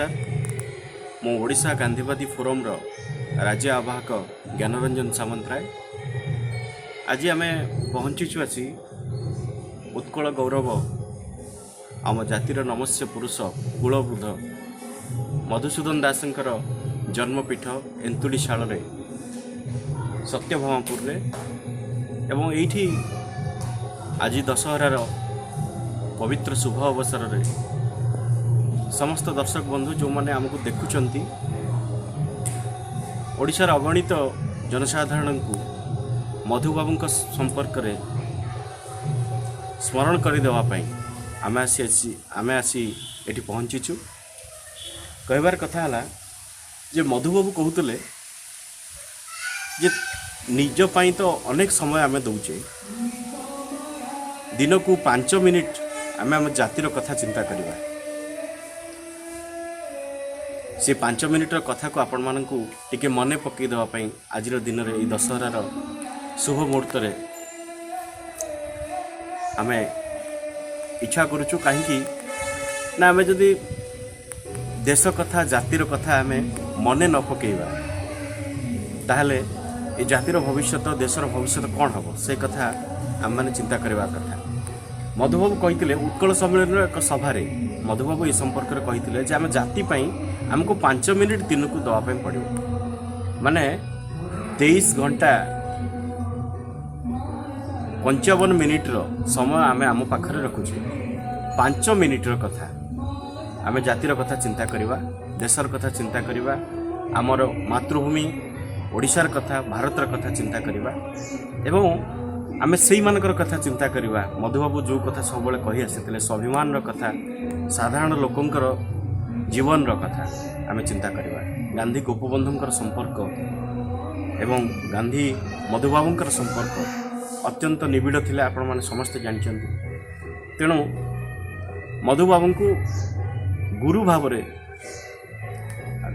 ନମସ୍କାର। ମୁଁ ଓଡ଼ିଶା ଗାନ୍ଧୀବାଦୀ ଫୋରମର ରାଜ୍ୟ ଆବାହକ ଜ୍ଞାନରଞ୍ଜନ ସାମନ୍ତରାୟ। ଆଜି ଆମେ ପହଞ୍ଚିଛୁ ଆସି ଉତ୍କଳ ଗୌରବ, ଆମ ଜାତିର ନମସ୍ୟ ପୁରୁଷ, କୁଳବୃଦ୍ଧ ମଧୁସୂଦନ ଦାସଙ୍କର ଜନ୍ମପୀଠ ଏନ୍ତୁଡ଼ିଶାଳରେ, ସତ୍ୟଭାମାପୁରରେ। ଏବଂ ଏଇଠି ଆଜି ଦଶହରାର ପବିତ୍ର ଶୁଭ ଅବସରରେ ସମସ୍ତ ଦର୍ଶକ ବନ୍ଧୁ, ଯେଉଁମାନେ ଆମକୁ ଦେଖୁଛନ୍ତି, ଓଡ଼ିଶାର ଅଗଣିତ ଜନସାଧାରଣଙ୍କୁ ମଧୁବାବୁଙ୍କ ସମ୍ପର୍କରେ ସ୍ମରଣ କରିଦେବା ପାଇଁ ଆମେ ଆସି ଏଠି ପହଞ୍ଚିଛୁ। କହିବାର କଥା ହେଲା ଯେ ମଧୁବାବୁ କହୁଥିଲେ ଯେ ନିଜ ପାଇଁ ତ ଅନେକ ସମୟ ଆମେ ଦେଉଛେ, ଦିନକୁ 5 ମିନିଟ୍ ଆମେ ଆମ ଜାତିର କଥା ଚିନ୍ତା କରିବା। ସେ 5 ମିନିଟ୍ର କଥାକୁ ଆପଣମାନଙ୍କୁ ଟିକେ ମନେ ପକାଇ ଦେବା ପାଇଁ ଆଜିର ଦିନରେ, ଏଇ ଦଶହରାର ଶୁଭ ମୁହୂର୍ତ୍ତରେ ଆମେ ଇଚ୍ଛା କରୁଛୁ। କାହିଁକି ନା ଆମେ ଯଦି ଦେଶ କଥା, ଜାତିର କଥା ଆମେ ମନେ ନ ପକାଇବା, ତାହେଲେ ଏ ଜାତିର ଭବିଷ୍ୟତ, ଦେଶର ଭବିଷ୍ୟତ କ'ଣ ହେବ, ସେ କଥା ଆମେମାନେ ଚିନ୍ତା କରିବା କଥା। ମଧୁବାବୁ କହିଥିଲେ, ଉତ୍କଳ ସମ୍ମିଳନୀର ଏକ ସଭାରେ ମଧୁବାବୁ ଏ ସମ୍ପର୍କରେ କହିଥିଲେ ଯେ ଆମ ଜାତି ପାଇଁ ଆମକୁ 5 ମିନିଟ୍ ଦିନକୁ ଦେବା ପାଇଁ ପଡ଼ିବ। ମାନେ 23 ଘଣ୍ଟା 55 ମିନିଟ୍ର ସମୟ ଆମେ ଆମ ପାଖରେ ରଖୁଛେ। 5 ମିନିଟ୍ର କଥା, ଆମେ ଜାତିର କଥା ଚିନ୍ତା କରିବା, ଦେଶର କଥା ଚିନ୍ତା କରିବା, ଆମର ମାତୃଭୂମି ଓଡ଼ିଶାର କଥା, ଭାରତର କଥା ଚିନ୍ତା କରିବା ଏବଂ ଆମେ ସେଇମାନଙ୍କର କଥା ଚିନ୍ତା କରିବା, ମଧୁବାବୁ ଯେଉଁ କଥା ସବୁବେଳେ କହି ଆସିଥିଲେ, ସ୍ୱାଭିମାନର କଥା, ସାଧାରଣ ଲୋକଙ୍କର ଜୀବନର କଥା ଆମେ ଚିନ୍ତା କରିବା। ଗାନ୍ଧୀ ଗୋପବନ୍ଧୁଙ୍କର ସମ୍ପର୍କ ଏବଂ ଗାନ୍ଧୀ ମଧୁବାବୁଙ୍କର ସମ୍ପର୍କ ଅତ୍ୟନ୍ତ ନିବିଡ଼ ଥିଲା, ଆପଣମାନେ ସମସ୍ତେ ଜାଣିଛନ୍ତି। ତେଣୁ ମଧୁବାବୁଙ୍କୁ ଗୁରୁ ଭାବରେ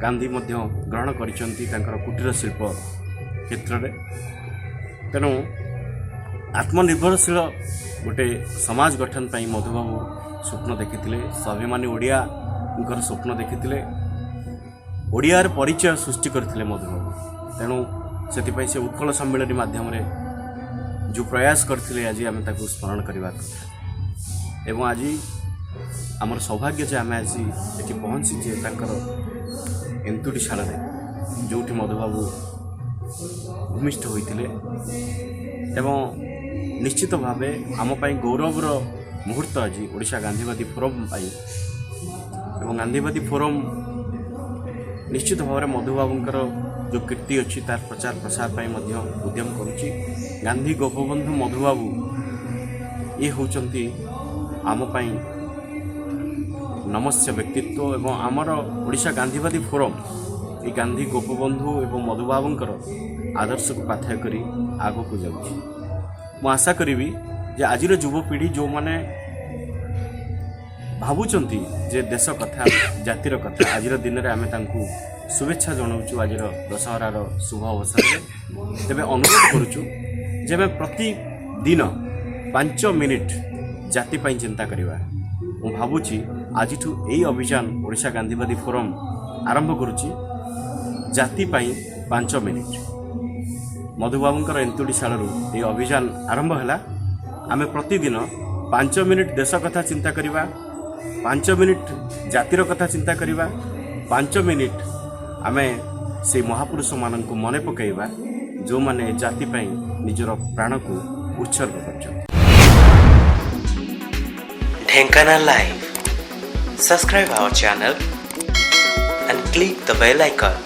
ଗାନ୍ଧୀ ମଧ୍ୟ ଗ୍ରହଣ କରିଛନ୍ତି ତାଙ୍କର କୁଟୀର ଶିଳ୍ପ କ୍ଷେତ୍ରରେ। ତେଣୁ ଆତ୍ମନିର୍ଭରଶୀଳ ଗୋଟେ ସମାଜ ଗଠନ ପାଇଁ ମଧୁବାବୁ ସ୍ୱପ୍ନ ଦେଖିଥିଲେ, ସ୍ୱାଭିମାନୀ ଓଡ଼ିଆଙ୍କର ସ୍ୱପ୍ନ ଦେଖିଥିଲେ, ଓଡ଼ିଆର ପରିଚୟ ସୃଷ୍ଟି କରିଥିଲେ ମଧୁବାବୁ। ତେଣୁ ସେଥିପାଇଁ ସେ ଉତ୍କଳ ସମ୍ମିଳନୀ ମାଧ୍ୟମରେ ଯେଉଁ ପ୍ରୟାସ କରିଥିଲେ, ଆଜି ଆମେ ତାକୁ ସ୍ମରଣ କରିବା କଥା। ଏବଂ ଆଜି ଆମର ସୌଭାଗ୍ୟ ଯେ ଆମେ ଆଜି ଏଠି ପହଞ୍ଚିଛେ ତାଙ୍କର ଏନ୍ତୁଡ଼ିଶାଳରେ, ଯେଉଁଠି ମଧୁବାବୁ ଭୂମିଷ୍ଠ ହୋଇଥିଲେ। ଏବଂ ନିଶ୍ଚିତ ଭାବେ ଆମ ପାଇଁ ଗୌରବର ମୁହୂର୍ତ୍ତ ଆଜି ଓଡ଼ିଶା ଗାନ୍ଧୀବାଦୀ ଫୋରମ୍ ପାଇଁ। ଏବଂ ଗାନ୍ଧୀବାଦୀ ଫୋରମ୍ ନିଶ୍ଚିତ ଭାବରେ ମଧୁବାବୁଙ୍କର ଯେଉଁ କୀର୍ତ୍ତି ଅଛି, ତାର ପ୍ରଚାର ପ୍ରସାର ପାଇଁ ମଧ୍ୟ ଉଦ୍ୟମ କରୁଛି। ଗାନ୍ଧୀ, ଗୋପବନ୍ଧୁ, ମଧୁବାବୁ ଇଏ ହେଉଛନ୍ତି ଆମ ପାଇଁ ନମସ୍ୟ ବ୍ୟକ୍ତିତ୍ୱ। ଏବଂ ଆମର ଓଡ଼ିଶା ଗାନ୍ଧୀବାଦୀ ଫୋରମ୍ ଏ ଗାନ୍ଧୀ, ଗୋପବନ୍ଧୁ ଏବଂ ମଧୁବାବୁଙ୍କର ଆଦର୍ଶକୁ ପାଥେୟ କରି ଆଗକୁ ଯାଉଛି। ମୁଁ ଆଶା କରିବି ଯେ ଆଜିର ଯୁବପିଢ଼ି, ଯେଉଁମାନେ ଭାବୁଛନ୍ତି ଯେ ଦେଶ କଥା, ଜାତିର କଥା, ଆଜିର ଦିନରେ ଆମେ ତାଙ୍କୁ ଶୁଭେଚ୍ଛା ଜଣାଉଛୁ ଆଜିର ଦଶହରାର ଶୁଭ ଅବସରରେ। ତେବେ ଅନୁରୋଧ କରୁଛୁ ଯେ ଆମେ ପ୍ରତିଦିନ 5 ମିନିଟ୍ ଜାତି ପାଇଁ ଚିନ୍ତା କରିବା। ମୁଁ ଭାବୁଛି ଆଜିଠୁ ଏଇ ଅଭିଯାନ ଓଡ଼ିଶା ଗାନ୍ଧୀବାଦୀ ଫୋରମ୍ ଆରମ୍ଭ କରୁଛି, ଜାତି ପାଇଁ 5 ମିନିଟ୍। ମଧୁବାବୁଙ୍କର ଏନ୍ତୁଡ଼ିଶାଳରୁ ଏହି ଅଭିଯାନ ଆରମ୍ଭ ହେଲା। ଆମେ ପ୍ରତିଦିନ 5 ମିନିଟ୍ ଦେଶ କଥା ଚିନ୍ତା କରିବା, 5 ମିନିଟ୍ ଜାତିର କଥା ଚିନ୍ତା କରିବା, 5 ମିନିଟ୍ ଆମେ ସେଇ ମହାପୁରୁଷମାନଙ୍କୁ ମନେ ପକାଇବା, ଯେଉଁମାନେ ଜାତି ପାଇଁ ନିଜର ପ୍ରାଣକୁ ଉତ୍ସର୍ଗ କରିଛନ୍ତି। Dhenkanal Live. Subscribe our channel and click the bell icon.